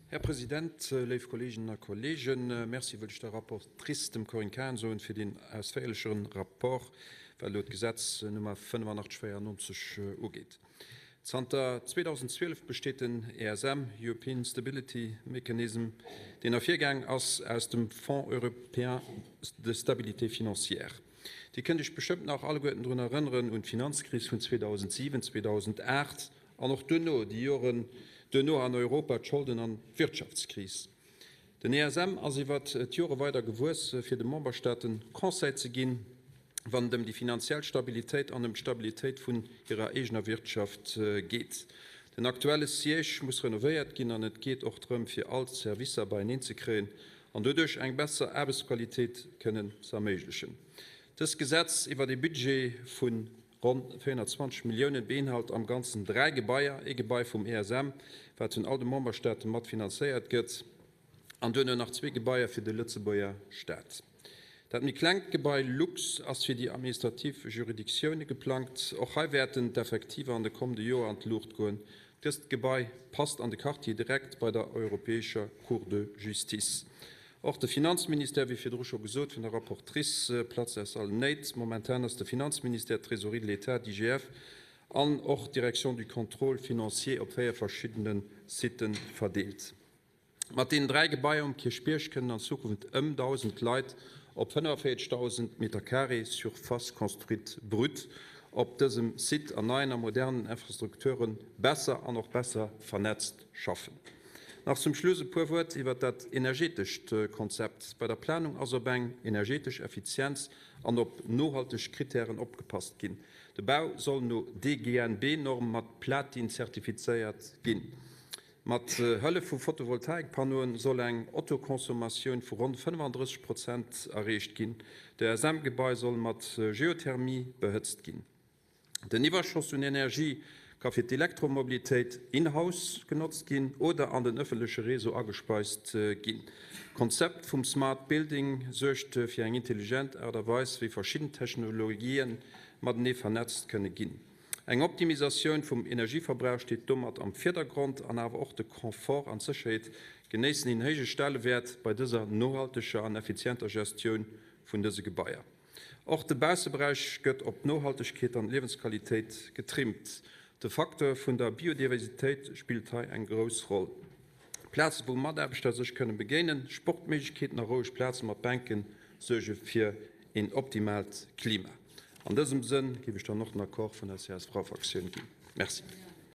Här President, léif Kolleeginnen a Kolleegen, Merci wëll ech der Rapportrice, dem Corinne Cahen, soen, fir deen ausféierlecheren Rapport, wat elo d'Gesetz Nummer 8594 ugeet. Zanter 2012 besteet den ESM, European Stability Mechanism, deen ervirgaang ass aus dem Fonds européen de stabilité financière. Dir kënnt Iech bestëmmt nach alleguerten drun erënneren un d'Finanzkris vun 2007, 2008 an och duerno, déi Joren duerno an Europa, d'Scholden an d'Wirtschaftskris. Den ESM ass iwwert d'Jore weider gewuess, fir de Memberstaaten Conseil ze ginn, wann et ëm déi finanziell Stabilitéit an ëm d'Stabilitéit vun hirer eegener Wirtschaft geet. Den aktuelle Siège muss renovéiert ginn an et geet och drëm, fir all d'Servicer beieneen ze kréien an doduerch eng besser Aarbechtsqualitéit kënnen ze erméiglechen. Dëst Gesetz iwwert ee Budget vu Ronn 420 Milliounen beinhalt am Ganzen 3 Gebaier, ee Gebai vum ESM, wat vun all de Memberstaate mat finanzéiert gëtt, an duerno nach zwee Gebaier fir de Lëtzebuerger Staat. Dat méi klengt Gebai Lux ass fir déi administrativ Juridictioune geplangt. Och hei wäerten d'Effektiver an de kommende Joer an d'Luucht goen. Dëst Gebai passt an de Quartier direkt bei der Europäescher Cour de Justice. Och de Finanzministère, wéi virdru scho gesot vun der Rapportrice, platzt aus allen Néit. Momentan ass de Finanzministère, d'Trésorerie de l'État, d'IGF an och d'Direction du contrôle financier op 4 verschiddene Sitë verdeelt. Mat deenen 3 Gebaier um Kierchbierg kënnen an Zukunft ëm 1.000 Leit op 45.000 Meter carré Surface construite brute op dësem Site an neien a modernen Infrastrukture besser an och besser vernetzt schaffen. Nach zum Schluss e puer Wuert iwwert dat energetescht Konzept. Bei der Planung ass op eng energetesch Effizienz an op nohalteg Krittären opgepasst ginn. De Bau soll no DGNB-Norm mat Platin zertifizéiert ginn. Mat Hëllef vu Photovoltaikpannoen soll eng Autoconsommatioun vu ronn 35 Prozent erreecht ginn. De SM-Gebai soll mat Geothermie behëtzt ginn. Den Iwwerschoss un Energie ka fir d'Elektromobilitéit in-house genotzt ginn oder an den ëffentleche Réseau agespeist ginn. D'Konzept vum Smart Building suergt fir eng intelligent Aart a Weis, wéi verschidden Technologië matenee vernetzt kënne ginn. Eng Optimisatioun vum Energieverbrauch steet domat am Virdergrond an awer och de Confort an d'Sécherheet genéissen een héije Stellewäert bei dëser nohalteger an effizienter Gestioun vun dëse Gebaier. Och de Bausseberäich gëtt op d'Nohaltegkeet an d'Liewensqualitéit getrimmt. De Facteur vun der Biodiversitéit spillt hei eng grouss Roll. Plaze wou Mataarbechter sech kënne begéinen, Sportméiglechkeeten a roueg Plaze mat Bänke suerge fir een optimaalt Klima. An dësem Sënn géif ech dann och den Accord vun der CSV-Fraktioun ginn. Merci.